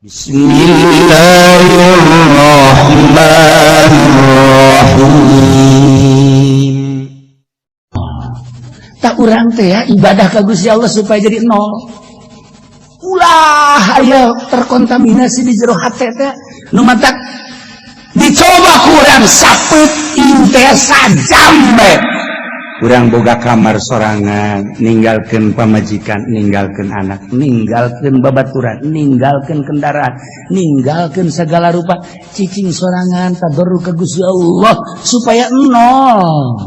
Bismillahirrahmanirrahim. Tak urang teh ya ibadah ka Gusti Allah supaya jadi nol. Ulah aya terkontaminasi di jero hate teh. Nu matak dicoba kurang sapeuting teh sajam bae. Urang boga kamar sorangan, ninggalkeun pamajikan, ninggalkeun anak, ninggalkeun babaturan, ninggalkeun kendaraan, ninggalkeun segala rupa, cicing sorangan tadarru ka Gusti Allah supaya nol.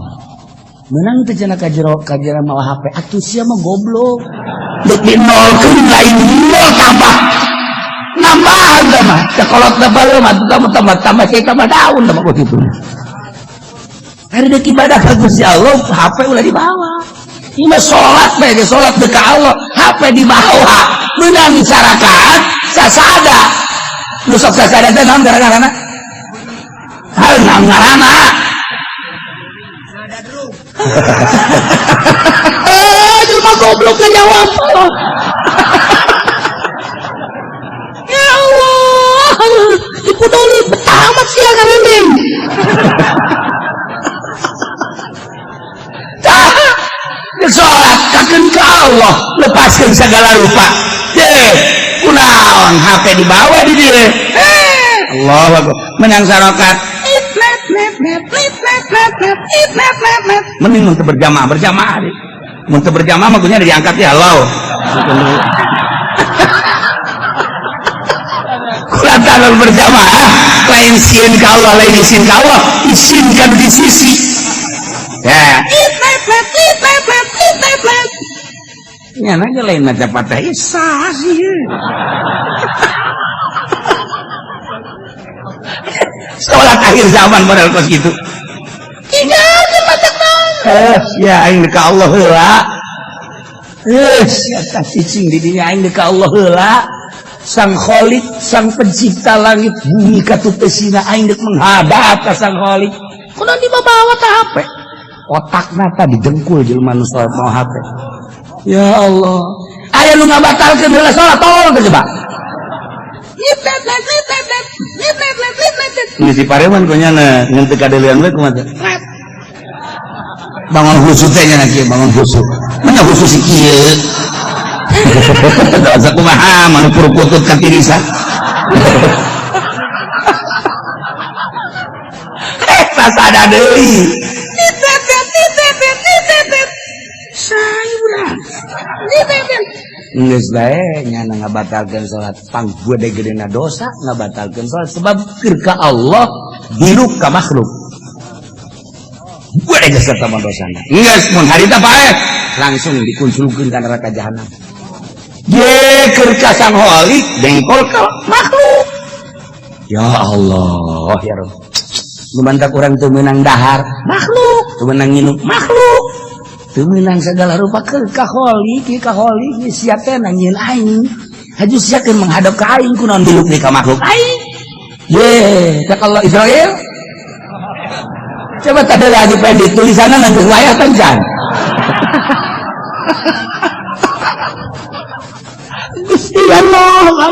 Menang teh cenah ka jero ka jero mawa HP, atuh sia mah goblok. Deuk dinolkeun lain nol tambah. Nambah teh mah, cakolot teh bae mah tambah tambah tambah cai tambah daun tambah kitu. Hari dek ibadah ka Gusti Allah, HP ulah dibawa. Ieu mah salat bae ge salat deuk ka Allah, HP dibawa. Meunang sarakaat sasada. Nu sok sasada teh naon gara-garana? Hal naon ngaranna? Eh, jelema goblok ngajawab. Ya Allah, dipudoli betah amat sia karendeng. Salat kakeun ka Allah, lepaskeun segala rupa. Ye, kunaon HP dibawa di dieu. Allahu akbar. Menang sarokat. Mending mun teu berjamaah, berjamaah deh. Mun teu berjamaah mah kunya diangkat ya Allah. Kulantaran berjamaah lain sieun ka Allah, lain isin ka Allah, isin kan di sisi. Ya. Nya na ge lain maca Fatihah sah sih. Salat akhir zaman model kos kitu. Ingat mata naon? Ya aing ka Allah heula. Sia tah cicing di dinya aing ka Allah heula. Sang Khalik, sang pencipta langit bumi katupesina aing deuk menghadap ka Sang Khalik. Kunaon dibawa ka HP? Otakna tah didengkul jelema nu salat mau HP. Ya Allah. Aya nu ngabatalkeun heula salat tolong teh coba. Ini si pareman kunyana ngan teu kadeulean we kumaha. Bangun khusus teh nya kieu, bangun khusus. Mana khusus si kieu? Asa kumaha manu purukutut ka tirisa. Tasada deui. Geus bae nyana ngabatalkeun salat pang gede-gedena dosa ngabatalkeun salat sebab keur ka Allah diruk ka makhluk. Gede geus eta mah dosana. Geus mun harita bae langsung dikunculkeun ka neraka jahanam. Ye keur ka Sang Khalik dengkol ka makhluk. Ya Allah ya Rabb. Lumantak urang teu meunang dahar makhluk, teu meunang nginum makhluk. Teu meunang segala rupa keur ka Khalik, ka Khalik sia teh nyieun aing. Haju sia keur menghadap ka aing kunaon diluk ka makhluk aing. Ye, cak Allah Israel. Coba tadi lagi pendek tulisanna nanti wayah tancan. Gusti Allah.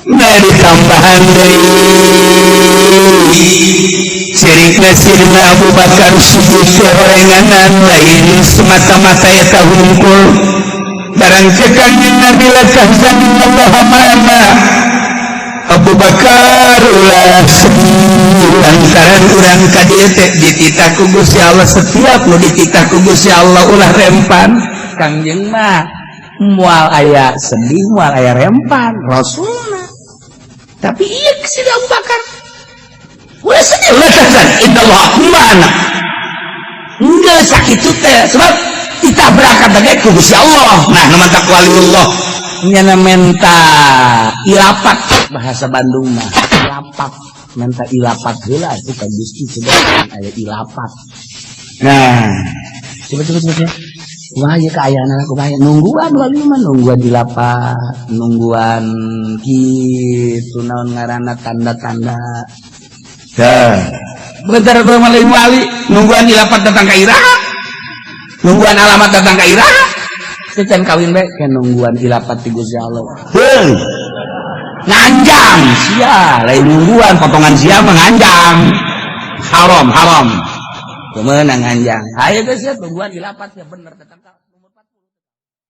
Nah ditambahan deui cirikna Sidina Abu Bakar sujud kehorenganan lain semata-mata eta hungkul barang cekangnya Nabi la tahzan innallaha ma'ana. Abu Bakar ulah sedih lantaran urang ka dieu teh dititah ku Gusti Allah, setiap nu dititah ku Gusti Allah ulah rempan. Kangjeng mah moal aya sedih, moal aya rempan Rasulna. Tapi iya Sidina Abu Bakar ulah sedih, ulah tahzan innallaha ma'ana. Enggak sakitu teh sebab ditabrak teh ku Gusti Allah. Nah nu mantak waliullah nyana menta ilapat, bahasa Bandung mah ilapat, menta ilapat heula atuh ka Gusti coba aya ilapat. Nah coba coba coba wah ya kaayaan aku bahaya nungguan wali mah nungguan dilapat, nungguan kitu naon ngaranna tanda-tanda. Tah bentar maling wali nungguan dilapat datang ka iraha, nungguan alamat datang ka iraha. Secan kawin bae ke nungguan ilapat ti Gusti Allah. Heuh. Nganjang sia, lain nungguan potongan sia mah nganjang. Haram, haram. Kemenang nganjang. Ayo geus sia tungguan dilapat ya bener tetangga.